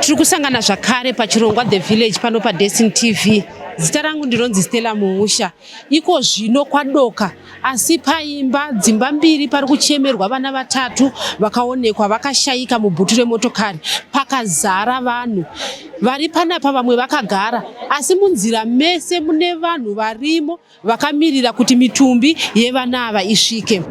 Tiri kusangana zvakare pachirongwa The Village pano paDestiny TV. Zita rangu ndinonzi Stella Muusha. Iko zvino kwadoka asi paimba dzimba mbiri pari kuchemerwa vana vatatu vakaonekwa vakashaika mubhutu remotokari pakazara vanhu vari panapa vamwe vakagara asi munzira mese mune vanhu varimo vakamirira kuti mitumbi yevana ava isvike.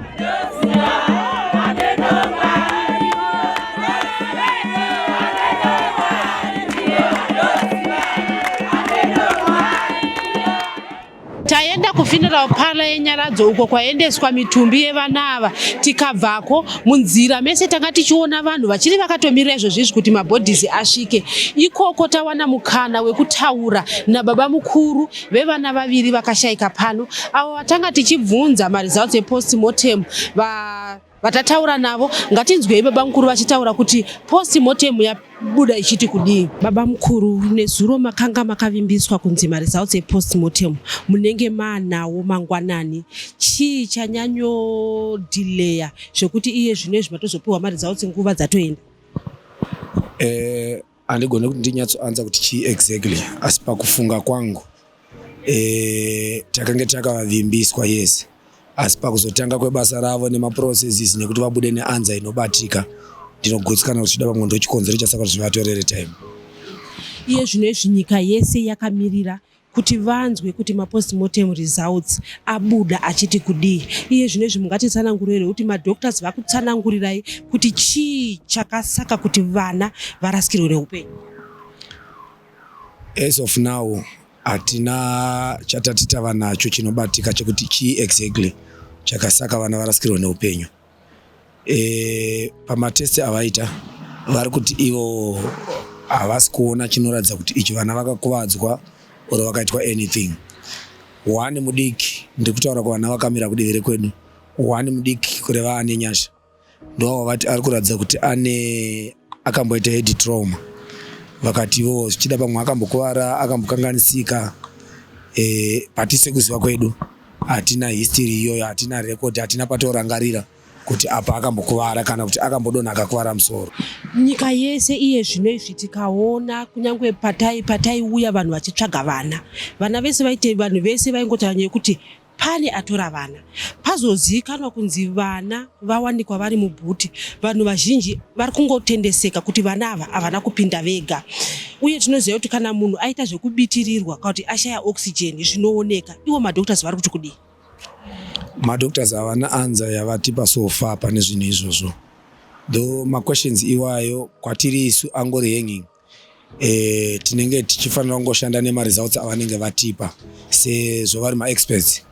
Taenda kufuneral parlor yeNyaradzo uko kwaendeswa mitumbi yevana ava tikabvako munzira mese tanga tichiona vanhu vachiri vakatomirira izvozvi izvi kuti mabhodhizi asvike ikoko tawana mukana wekutaura nababa mukuru vevana vaviri vakashaika pano avo vatanga tichibvunza maresults epostmortem va vatataura navo ngatinzwei baba mukuru vachitaura kuti postmortem yabuda ichiti kudii baba mukuru nezuro makanga makavimbiswa kunzi maresults epostmortem munenge maanawo mangwanani chii chanyanyodhileya zvekuti iye zvino izvi matozopiwa maresults nguva dzatoenda eh, handigone kuti ndinyatsoanza kuti chii exactly asi pakufunga kwangu e, takange takavavimbiswa yes asi pakuzotanga kwebasa ravo nemaprocesses nekuti vabude neanza inobatika ndinogutsikana kuti chida pamwe ndochikonzero chasaka kuti zvivatorere time iye zvino izvi nyika yese yakamirira kuti vanzwe kuti mapostmortem results abuda achiti kudii iye zvino izvi mungatitsanangurire kuti madoctors vakutsanangurirai kuti chii chakasaka kuti vana varasikirwe neupenyu as of now hatina chatati tava nacho chinobatika chekuti chii exactly chakasaka vana varasikirwe neupenyu e, pamatest avaita vari kuti ivo havasi kuona chinoratidza kuti ichi vana vakakuvadzwa or vakaitwa anything one mudiki ndiri kutaura kuvana vakamira kudivi rekwedu one mudiki kureva ane nyasha ndoavo vati ari kuratidza kuti ane akamboita head trauma vakatiwo zvichida pamwe akambokuvara akambokanganisika e, but sekuziva kwedu hatina history iyoyo hatina record hatina patorangarira kuti apa akambokuvara kana kuti akambodonha akakuvara musoro nyika yese iye zvino izvi tikaona kunyange patai pataiuya vanhu vachitsvaga vana vana vese vaite vanhu vese vaingotaura nyaya yekuti pane atora vana pazozivikanwa kunzi vana vawanikwa vari mubhuti vanhu vazhinji vari kungotendeseka kuti vana ava havana kupinda vega uye tinoziva kuti kana munhu aita zvekubitirirwa kana kuti ashaya oxygen zvinooneka ivo madoctors vari kuti kudii madoctors havana anza yavatipa so far pane zvinhu izvozvo though maquestions iwayo kwatiri isu angori hanging e, tinenge tichifanira kungoshanda nemaresults avanenge vatipa sezvo vari maexperts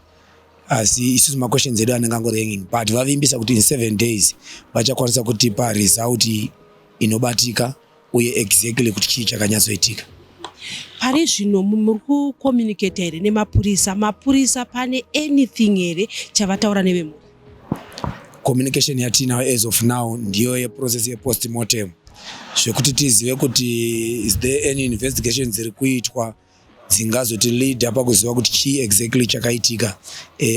asi isusu maquestions edu anenge angori hanging but vavimbisa kuti in 7 days vachakwanisa kutipa result inobatika uye exactly kuti chii chakanyatsoitika pari zvino muri kucommunicata here nemapurisa mapurisa pane anything here chavataura nevemhuri Communication yatinayo as of now ndiyo yeprocess yepostmortem zvekuti tizive kuti is there any investigation dziri kuitwa dzingazotileada pakuziva kuti chii exactly chakaitika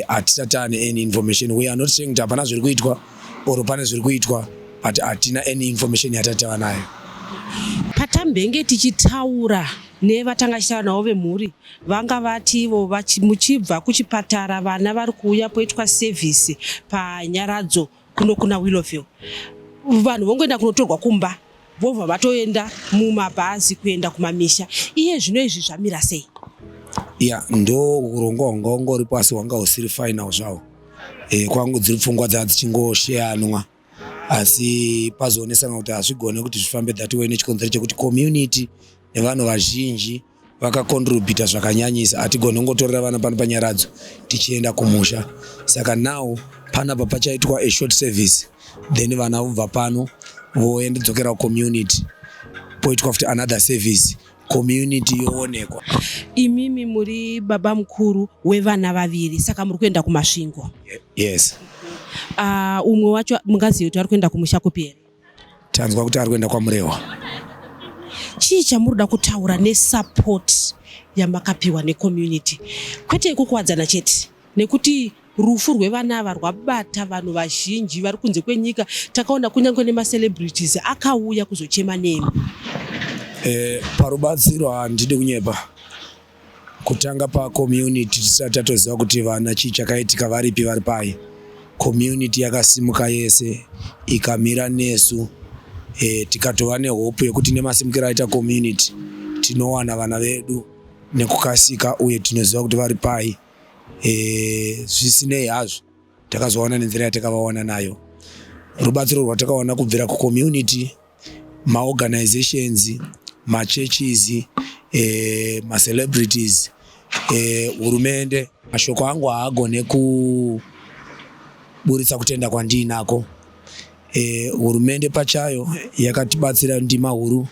hatisati taane any information. We are not saying kuti hapana zviri kuitwa or pane zviri kuitwa, but hatina any information yatati tava nayo. Patambenge tichitaura nevatanga tichitaura navo vemhuri vanga vativo muchibva kuchipatara vana vari kuuya poitwa sevhisi panyaradzo kuno kuna Willowville vanhu vongoenda kunotorwa kumba vobva vatoenda mumabhazi kuenda kumamisha iye zvino izvi zvamira sei? Ya, ndo urongwa hwanga ungoripo asi hwanga husiri final zvawo. Kwangu dziri pfungwa dzaa dzichingosheyanwa asi pazoonesana kuti hazvigone kuti zvifambe that way nechikonzero chekuti community nevanhu vazhinji vakacontributa zvakanyanyisa. Hatigone kungotorera vana pano panyaradzo tichienda kumusha. Saka now panapa pachaitwa a short service, then vana vobva pano voendzokera kucommunity, poitwa futi another service, community yoonekwa. Imimi muri baba mukuru wevana vaviri, saka muri kuenda kuMasvingo? Yes. Umwe wacho mungazive kuti ari kuenda kumusha kupi here? Tanzwa kuti ari kuenda kwaMurewa. Chii chamuri kutaura nesupport yamakapiwa necommunity, kwete yekukuwadzana chete, nekuti rufu rwevana ava rwabata vanhu vazhinji vari kunze kwenyika? Takaona kunyange nemacelebrities akauya kuzochema nemi. Parubatsiro handidi kunyepa. Kutanga pacommunity, tisati tatoziva kuti vana chii chakaitika, varipi, vari pai, community yakasimuka yese ikamira nesu. Tikatova nehope yekuti nemasimukiro aita community tinowana vana vedu nekukasika uye tinoziva kuti vari pai. Zvisinei hazvo, takazowana nenzira yatakavawana nayo. Rubatsiro rwatakawana kubvira kucommunity, maorganizations, machurches, macelebrities, hurumende, mashoko angu haagone kuburitsa kutenda kwandiinako. Hurumende pachayo yakatibatsira ndima huru.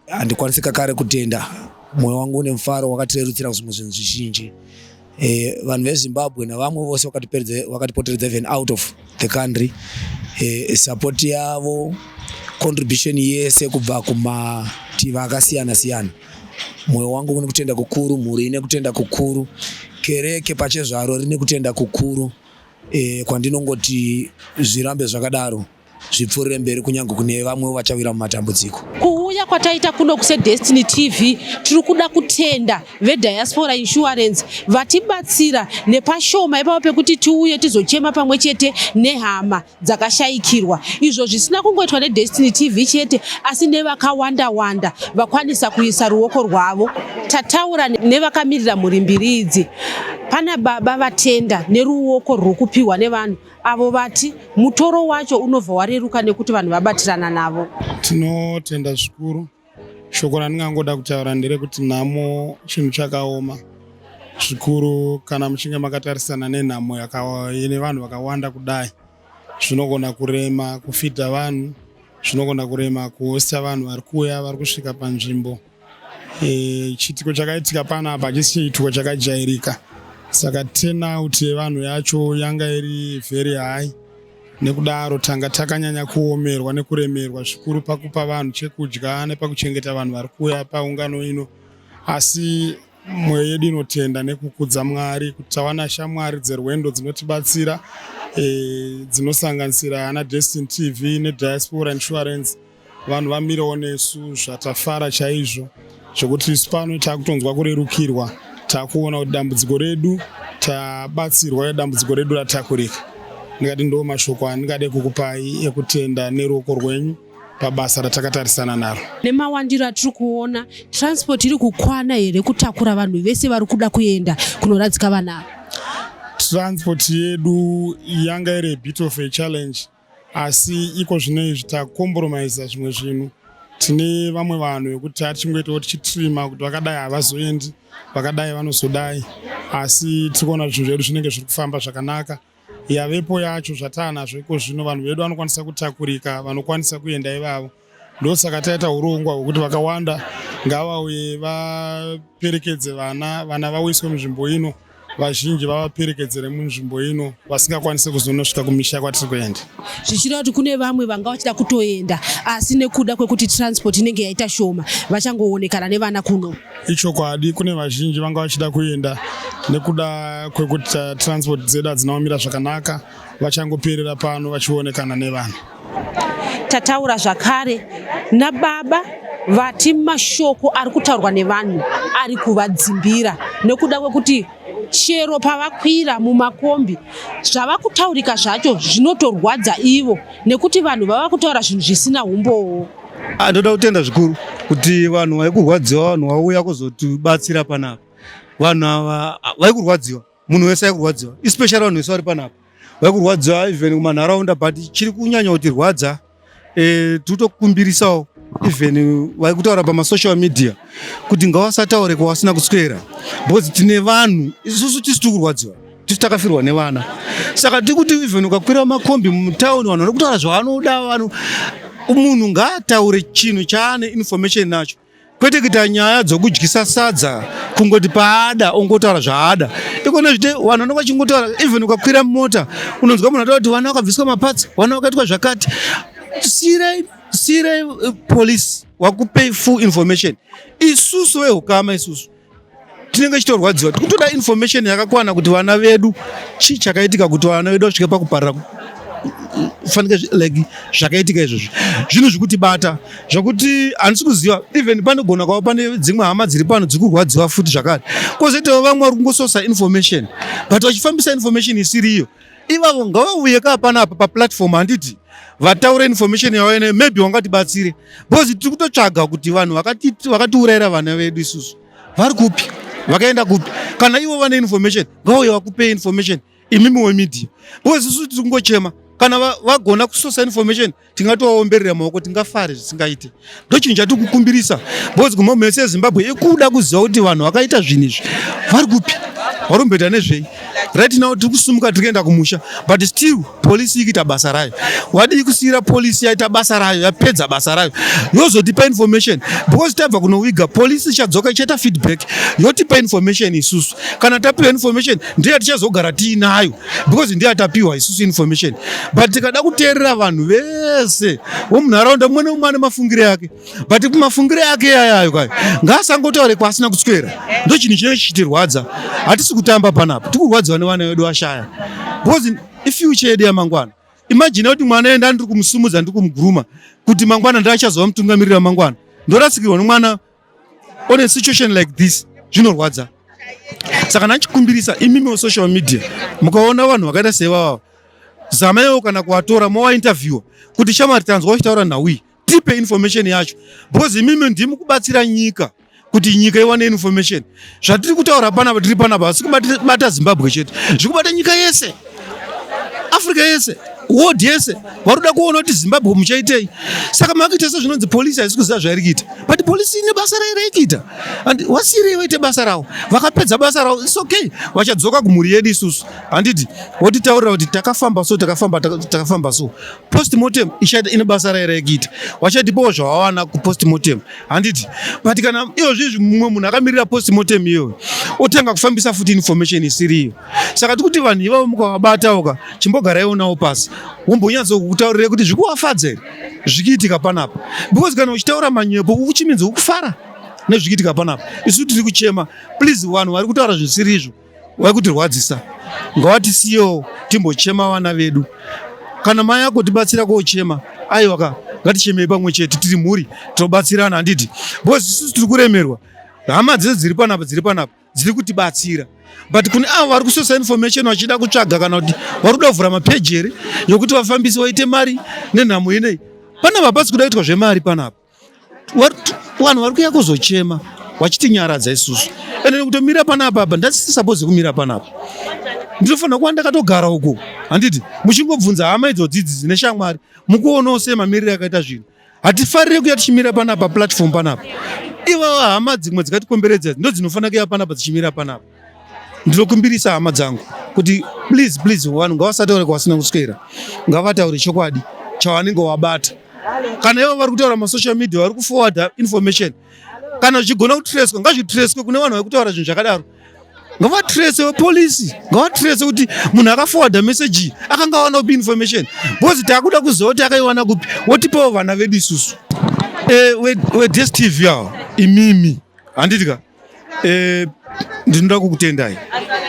Handikwanisi kakare kutenda, mwoyo wangu une mufaro, wakatirerutsira zvimwe zvinhu zvizhinji. Vanhu veZimbabwe navamwe vose vakatipoteredza, even out of the country, support yavo, contribution yese kubva kumativi akasiyana siyana, mwoyo wangu une kutenda kukuru, mhuri ine kutenda kukuru, kereke pachezvaro rine kutenda kukuru. Kwandinongoti zvirambe zvakadaro, zvipfuurire mberi, kunyange kune vamwe vachawira mumatambudziko. Kuuya kwataita kuno kuseDestiny TV, tiri kuda kutenda veDiaspora Insurance vatibatsira nepashoma ipapo pekuti tiuye tizochema pamwe chete nehama dzakashayikirwa. Izvo zvisina kungoitwa neDestiny TV chete, asi nevakawanda wanda vakwanisa kuisa ruoko rwavo. Tataura nevakamirira mhuri mbiri idzi. Pana baba vatenda neruoko rwuri kupiwa nevanhu avo, vati mutoro wacho unobva wareruka nekuti vanhu vabatirana navo. Tinotenda zvikuru. Shoko randingangoda kutaura nderekuti nhamo chinhu chakaoma zvikuru. Kana muchinge makatarisana nenhamo ine vanhu vakawanda kudai, zvinogona kurema kufidha vanhu, zvinogona kurema kuhosta vanhu vari kuuya, vari kusvika panzvimbo. Chiitiko chakaitika panapa hachisi chiitiko chakajairika, saka turnout yevanhu yacho yanga iri very high. Nekudaro tanga takanyanya kuomerwa nekuremerwa zvikuru pakupa vanhu chekudya nepakuchengeta vanhu vari kuuya paungano ino. Asi mwoyo yedu inotenda nekukudza Mwari kuti tawana shamwari dzerwendo dzinotibatsira, dzinosanganisira ana Destiny TV neDiaspora Insurance. Vanhu vamirawo nesu, zvatafara chaizvo zvokuti isu pano takutonzwa kurerukirwa. Takuona kuti dambudziko redu tabatsirwa, dambudziko redu ratakurika. Ndingati ndo mashoko andingade kukupai ekutenda neruoko rwenyu pabasa ratakatarisana naro. Nemawandiro atiri kuona, transport iri kukwana here kutakura vanhu vese vari kuda kuenda kunoradzika vana ava? Transport yedu yanga iri a bit of a challenge, asi iko zvino izvi takompromisa zvimwe zvinhu. Tine vamwe vanhu vekuti tatichingoitawo tichitrima kuti vakadai havazoendi, vakadai vanozodai, asi tiri kuona zvinhu zvedu zvinenge zviri kufamba zvakanaka. Yavepo yacho zvataanazvo iko zvino, vanhu vedu vanokwanisa kutakurika, vanokwanisa kuenda ivavo. Ndosaka taita urongwa hwekuti vakawanda ngavauye vaperekedze vana, vana vauiswe munzvimbo ino, vazhinji vavaperekedzere munzvimbo ino, vasingakwanisi kuzonosvika kumisha kwatiri kuenda. Zvichireva kuti kune vamwe vanga vachida kutoenda, asi nekuda kwekuti transport inenge yaita shoma, vachangoonekana nevana kuno. Ichokwadi, kune vazhinji vanga vachida kuenda, nekuda kwekuti transport dzedu hadzina kumira zvakanaka, vachangoperera pano vachionekana nevana. Tataura zvakare nababa vati mashoko ari kutaurwa nevanhu ari kuvadzimbira nekuda kwekuti chero pavakwira mumakombi, zvava kutaurika zvacho zvinotorwadza ivo, nekuti vanhu vava kutaura zvinhu zvisina umbowo. Ah, ndoda kutenda zvikuru kuti vanhu vaikurwadziwa, vanhu vauya kuzotibatsira panapa. Vanhu ava, ah, vaikurwadziwa, munhu wese aikurwadziwa, especially vanhu vese vari panapa vaikurwadziwa, even kumanharaunda. But chiri kunyanya kutirwadza, tiri kutokumbirisawo even vaikutaura pamasocial media kuti ngavasataure kwavasina kuswera, because tine vanhu isusu tisu tiri kurwadziwa, tisu takafirwa nevana. Saka tiri kuti even ukakwira makombi mutauni, vanhu vari kutaura zvavanoda. Vanhu, munhu ngaataure chinhu chaane information nacho, kwete kuita nyaya dzokudyisa sadza, kungoti paada ongotaura zvaada. Ikona zvite vanhu vanonga vachingotaura. Even ukakwira mota, unonzwa munhu ataura kuti vana vakabviswa maparts, vana vakaitwa zvakati. Sirai, sirai police wakupei full information. Isusu vehukama, isusu tinenge tichitorwadziwa, tikutoda information yakakwana kuti vana vedu, chii chakaitika kuti vana vedu vasvike pakuparira. Fanike like zvakaitika izvozvi zvinhu zvikutibata zvokuti handisi kuziva even panogona kwava pane dzimwe hama dziri pano dziri kurwadziwa futi zvakare, kwozoitawo vamwe vari kungososa information but vachifambisa information isiri iyo. Ivavo ngavauye ka panapa paplatform, handiti, vataure information yavo ine, maybe wangatibatsire, because tiri kutotsvaga kuti vanhu vakatiurayira vana vedu isusu vari kupi, vakaenda kupi. Kana ivo vane information, ngavauye vakupe information imimi wemedia, because isusu tiri kungochema. Kana vagona kusosa information, tingatovaomberera maoko, tingafare zvisingaite. Ndo chinhu chatiri kukumbirisa, because kumomhese yeZimbabwe ikuda kuziva kuti vanhu vakaita zvinhu izvi vari kupi, vari kumboita nezvei. Right now tiri kusumuka, tiri kuenda kumusha, but still polisi ikuita basa rayo. Wadii kusiyira polisi yaita basa rayo, yapedza basa rayo, yozotipa information? Because tabva kunowiga, polisi ichadzoka, ichaita feedback, yotipa information isusu. Kana tapiwa information, ndiyo tichazogara tiinayo, because ndiyo tapiwa isusu information. But tikada kuteerera vanhu vese vomunharaunda, mumwe nemumwe ane mafungiro ake, but mafungiro ake yayayo kayo ngaasangotaure kwaasina kuswera. Ndo chinhu chinenge chichitirwadza. Hatisi kutamba panapa, tikurwadziwa nevana vedu vashaya, because ifuture yedu yamangwana. Imagine kuti mwana enda, ndiri kumusumudza, ndiri kumuguruma kuti mangwana ndiachazova mutungamiriri wamangwana, ndorasikirwa nomwana on a situation like this. Zvinorwadza. Saka ndachikumbirisa imimi social media, mukaona vanhu vakaita sevava, zamaiwo kana kuvatora movainterviewa kuti, "Shamwari, tanzwa uchitaura nhau iyi, tipe information yacho," because imimi ndimi kubatsira nyika kuti nyika iwane information. Zvatiri kutaura panapa, tiri panapa, asi kubata Zimbabwe chete, zvikubata nyika yese, Africa yese, world yese. Vari kuda kuona kuti Zimbabwe muchaitei. Saka makuita sezvinonzi polisi haisi kuziva zvairi kuita, but polisi ine basa rayo raikuita, and wasirei vaite basa ravo. Vakapedza basa ravo, it's okay, vachadzoka kumhuri yedu isusu, handiti, votitaurira kuti takafamba so, takafamba, takafamba so. Postmortem ichaita, ine basa rayo raikuita, vachatipawo zvavawana kupostmortem, handiti? But kana izvozvi mumwe munhu akamirira postmortem iyoyo, otanga kufambisa futi information isiri iyo. Saka tikuti vanhu ivavo mukavabatawo ka, chimbogaraiwo navo pasi, wombonyatsokutaurire kuti zvikuvafadza here zvikiitika panapa, because kana uchitaura manyepo, uchiminzi ukufara nezvikiitika panapa, isu tiri kuchema. Please, vanhu vari kutaura zvisiri izvo vari kutirwadzisa, ngavatisiyewo timbochema vana vedu. Kana mai akotibatsira kochema, aiwa ka, ngatichemei pamwe chete, tiri mhuri, tobatsirana, handiti? Because isusu tiri kuremerwa. Hama dzese dziri panapa, dziri panapa, dziri kutibatsira, but kune avo vari kusosa information vachida kutsvaga, kana kuti vari kuda kuvhura mapeji here yokuti vafambisi vaite mari nenhamo inei. Panapa hapasi kuda kuitwa zvemari panapa. Vanhu vari kuuya kuzochema vachitinyaradza isusu, ende nekutomira panapa apa, ndasisi suppose kumira panapa, ndinofanira kuva ndakatogara uko, handiti? Muchingobvunza hama idzodzidzi dzine shamwari, mukuonawo sei mamiriro akaita zvinhu. Hatifariri kuya tichimira panapa platform panapa. Ivava hama dzimwe dzikatikomberedza ndo dzinofanira kuya panapa dzichimira panapa. Ndinokumbirisa hama dzangu kuti please, please, vanhu ngavasataure kwavasina kuswera, ngavataure chokwadi chavanenge wabata. Kana ivo vari kutaura masocial media, vari kuforwarda information, kana zvichigona kutreswa, ngazvitreswe. Kune vanhu vari kutaura zvinhu zvakadaro, ngavatrese, vepolisi ngavatrese kuti munhu akaforwarda message akanga awana kupi information, because takuda kuziva kuti akaiwana kupi, wotipawo vana vedu isusu. WeDStv ava imimi, handiti ka, ndinoda kukutendai.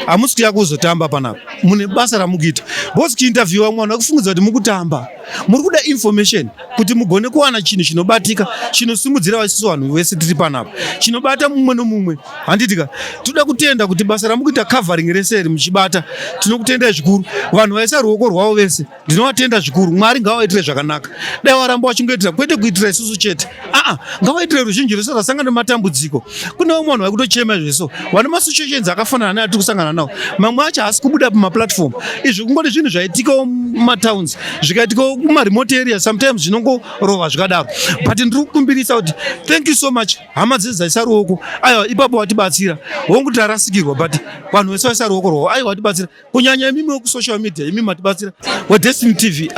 Hamusi kuya kuzotamba panapa, mune basa ramukuita, because kuinterviewa mwana akufungidza kuti mukutamba. Muri kuda information kuti mugone kuwana chinhu chinobatika, chinosimudzira isusu vanhu vese tiri panapa, chinobata mumwe nomumwe, handiti ka? Toda kutenda kuti basa ramukuita, covering rese iri muchibata, tinokutendai zvikuru. Vanhu vaisa ruoko rwavo vese, ndinovatenda zvikuru. Mwari ngavaitire zvakanaka. Dai varamba vachingoitira, kwete kuitira isusu chete, aa, ngavaitire ruzhinji rwese rasangana nematambudziko. Kune vamwe vanhu vari kutochema zveso, vane masituations akafanana neatiri kusangana nawo. Mamwe acho haasi kubuda pamaplatform. Izvi kungoti zvinhu zvaitikawo mumatowns, zvikaitikawo kumaremote area, sometimes zvinongorova zvakadaro. But ndiri kukumbirisa kuti thank you so much, hama dzese dzaisa ruoko. Aiwa, ipapo watibatsira. Hongu, tarasikirwa, but vanhu vese vaisa ruoko rwavo, aiwa, watibatsira, kunyanya imimi wekusocial media, imi matibatsira, weDestiny TV.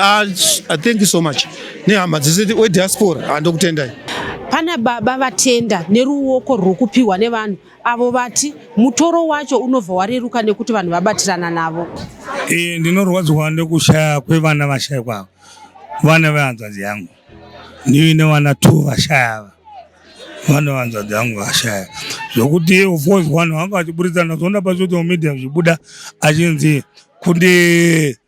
Thank you so much, nehama dzese wediaspora, handokutendai. Pana baba vatenda neruoko rwokupiwa nevanhu avo, vati mutoro wacho unobva wareruka nekuti vanhu vabatirana navo. Ndinorwadzwa nekushaya kwevana vashayikwa ava, vana vehanzvadzi yangu. Ndiine vana two vashaya ava, vana vehanzvadzi yangu vashaya, zvokuti of course vanhu vanga vachiburitsana, zoona pasocial media zvichibuda achinzi kunde.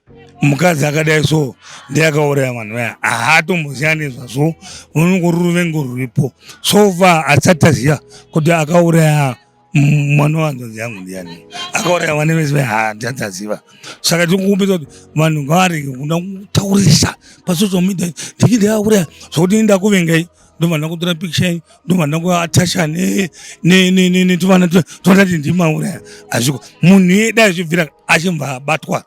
mukadzi akadai so ndiye akauraya vanhu vaya haatomboziva nezvazvo unongori ruvengo ruripo so far hatisati taziva kuti akauraya mwana wanzvadzi yangu ndiani akauraya vana vese vaya handisati taziva saka tiri kukumbira kuti vanhu ngavarege kuda kutaurisa pasocial media ndiki ndakauraya zvokuti ndakuvengai ndobva ndakutora picture yenyu ndobva ndakuatasha netuvana totati ndimauraya hazviko munhu iye dai zvichibvira achibva abatwa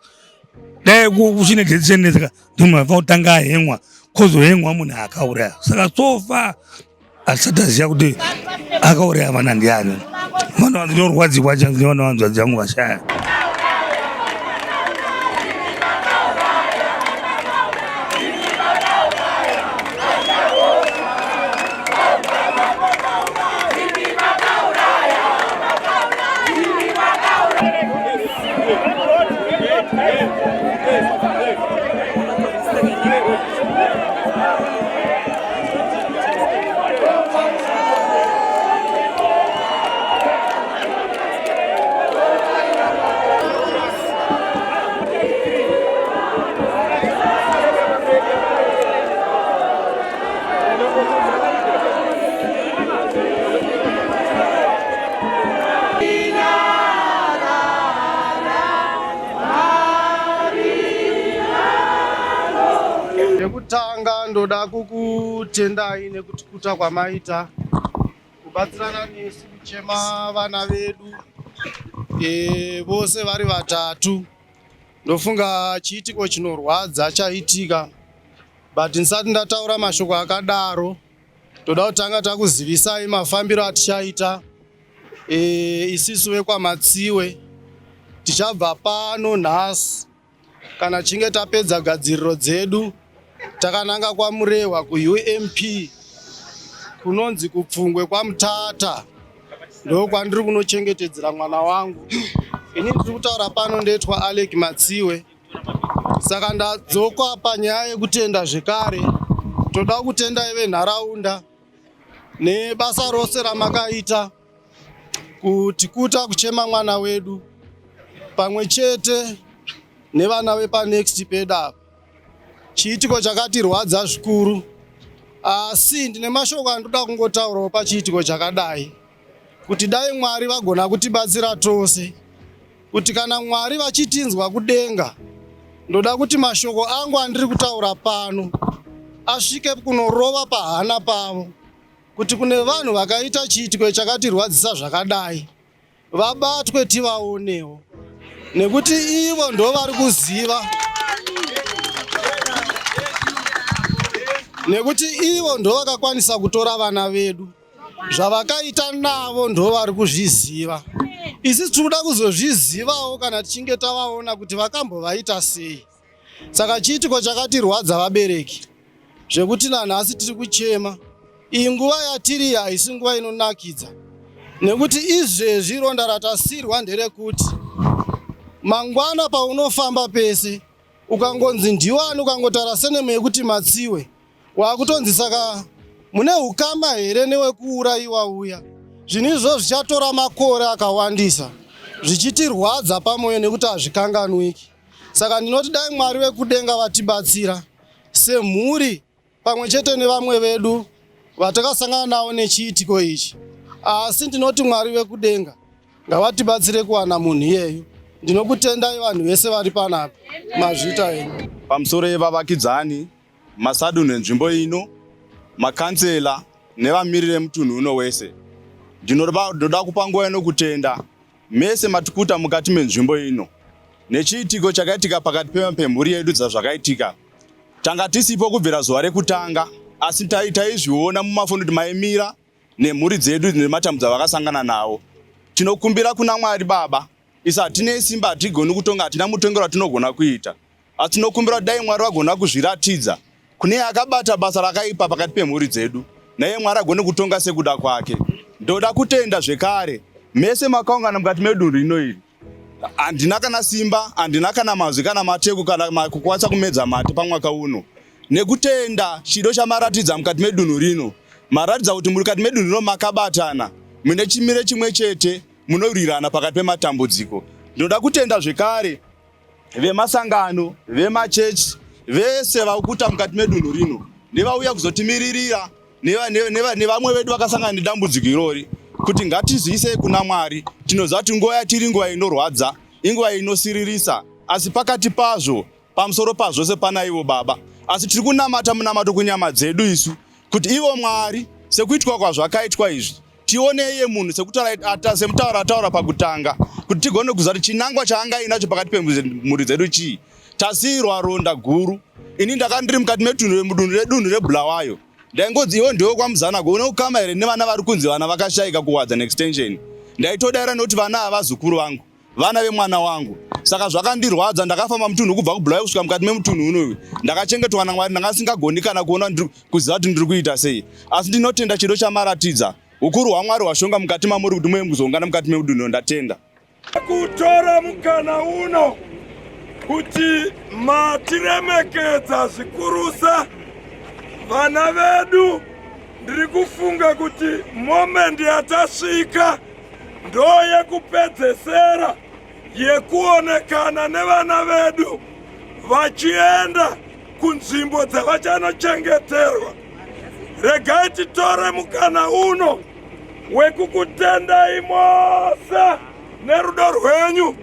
dai kuchine death sentence ka ndimunhu anofanira kutanga ahengwa kozohengwa munhu akauraya saka so far asati aziva kuti akauraya vana ndiani vana vandinorwadziwa chanzi nevana vanzvadzi vangu vashaya. Chekutanga ndoda kukutendai nekutikuta kwamaita kubatsirana nesu kuchema vana vedu e, vose vari vatatu. Ndofunga chiitiko chinorwadza chaitika, but ndisati ndataura mashoko akadaro toda kutanga takuzivisai mafambiro atichaita e, isisu vekwaMatsiwe tichabva pano nhasi Kana tichinge tapedza gadziriro dzedu takananga kwaMurehwa kuUMP kunonzi kuPfungwe kwaMutata ndokwandiri kunochengetedzera mwana wangu. Ini ndiri kutaura pano ndoitwa Alec Matsiwe. Saka ndadzoka panyaya yekutenda zvekare. Toda kutendai venharaunda nebasa rose ramakaita kuti kuta kuchema mwana wedu pamwe chete nevana vepanext pedu apa. Chiitiko chakatirwadza zvikuru, asi ndine mashoko andoda kungotaurawo pachiitiko chakadai kuti dai Mwari vagona kutibatsira tose kuti kana Mwari vachitinzwa kudenga, ndoda kuti mashoko angu andiri kutaura pano asvike kunorova pahana pavo kuti kune vanhu vakaita chiitiko chakatirwadzisa zvakadai vabatwe tivaonewo nekuti ivo ndo vari kuziva nekuti ivo ndo vakakwanisa kutora vana vedu zvavakaita navo ndo vari kuzviziva isi tiri kuda kuzozvizivawo kana tichinge tavaona kuti vakambovaita sei Saka chiitiko chakatirwadza vabereki zvekuti nanhasi tiri kuchema. Iyi nguva yatiri haisi nguva inonakidza nekuti izvezvi ronda ratasirwa nderekuti mangwana paunofamba pese ukangonzi ndiwani ukangotaura senemu yekuti Matsiwe wakutonzi saka mune ukama here newekuurayiwa uya. Zvinhu izvozvo zvichatora makore akawandisa zvichitirwadza pamoyo nekuti hazvikanganwiki. Saka ndinoti dai Mwari vekudenga vatibatsira semhuri pamwe chete nevamwe vedu vatakasangana navo nechiitiko ichi. Asi ndinoti Mwari vekudenga ngavatibatsire kuwana munhu iyeyu. Ndinokutendai vanhu vese vari panapa, mazvita henyu. Pamusoro yevavakidzani, masadunhu enzvimbo ino, makansela nevamiriri vemutunhu uno wese, ndinoda kupa nguva ino kutenda Mese matikuta mukati menzvimbo ino nechiitiko chakaitika pakati pemhuri yedu dzazvakaitika. Tanga tisipo kubvira zuva rekutanga asi taizviona mumafoni kuti maimira nemhuri dzedu nematambudzo avakasangana nawo. Tinokumbira kuna Mwari Baba, isu hatinei simba, hatigoni kutonga, hatina mutongero watinogona kuita. Asi tinokumbira kuti dai Mwari vagona kuzviratidza kune akabata basa rakaipa pakati pemhuri dzedu, naiye Mwari agone kutonga sekuda kwake. Ndoda kutenda zvekare mese makaungana mukati medunhu rino iri. Handina kana simba, handina kana mazwi kana mateko kana kukwanisa kumedza mate pamwaka uno. Nekutenda chido chamaratidza mukati medunhu rino, maratidza kuti mukati medunhu rino makabatana, mune chimiro chimwe chete, munorwirana pakati pematambudziko. Ndinoda kutenda zvekare. Vemasangano, vemachechi, vese vakuta mukati medunhu rino nevauya kuzotimiririra nevamwe vedu vakasangana nedambudziko irori kuti ngatizviisei kuna Mwari. Tinoziva kuti nguva yatiri nguva inorwadza, inguva inosiririsa, asi pakati pazvo, pamusoro pazvose pana ivo Baba. Asi tiri kunamata munamato kunyama dzedu isu kuti ivo Mwari sekuitwa kwazvakaitwa izvi tione iye munhu semutauro ataura pakutanga kuti tigone kuziva kuti chinangwa chaanga ainacho pakati pemhuri dzedu chii. Tasiirwa ronda guru. Ini ndakanga ndiri mukati mudunhu redunhu reBulawayo. Ndaingonzi iwe ndiwe kwaMuzanago une ukama here nevana vari kunzi vana vakashaika kuWadzana Extension. Ndaitodaira nekuti vana ava vazukuru vangu, vana vemwana wangu. Saka zvakandirwadza, ndakafamba mutunhu kubva kuBulawayo kusvika mukati memutunhu unoyu. Ndakachengetwa naMwari, ndanga ndisingagoni kana kuona kuziva kuti ndiri kuita sei. Asi ndinotenda chido chamaratidza. Ukuru hwaMwari hwashonga mukati mamuri kuti muve mukuzoungana mukati memudunhu. Ndatenda. Kutora mukana uno kuti matiremekedza zvikurusa vana vedu. Ndiri kufunga kuti moment yatasvika ndo yekupedzesera yekuonekana nevana vedu vachienda kunzvimbo dzavachanochengeterwa. Regai titore mukana uno wekukutendai mose nerudo rwenyu.